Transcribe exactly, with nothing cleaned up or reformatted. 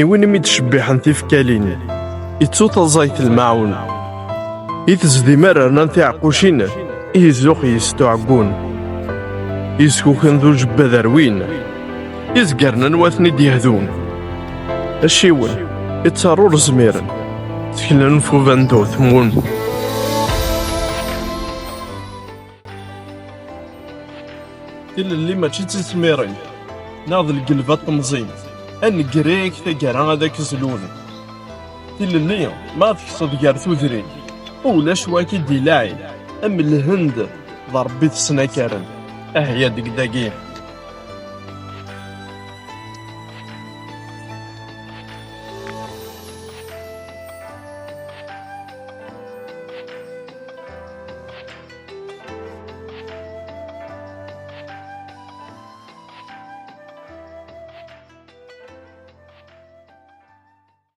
I win i mi d-cebbiḥen tifkalin, ittu taẓayt lmaɛun. I tezdim ara rnan tiɛeqqucin, i izux yis tuɛeggun. Izkuken d ujebbad ar win, izgaren anwa ten-id-yehdun. Acciwen, ittaṛ ur zmiren, tteklen ɣef ubandut mmun. Tilelli mačči d tismirin, neɣ d lgelba n temẓin, ad negrek taggara ad ak-zlun. Tilelli, ma tekkseḍ gar tudrin, ulac wa k-id-ilaɛin, am Lhend d Ṛebbi tesnakaren. Ahya deg dagi.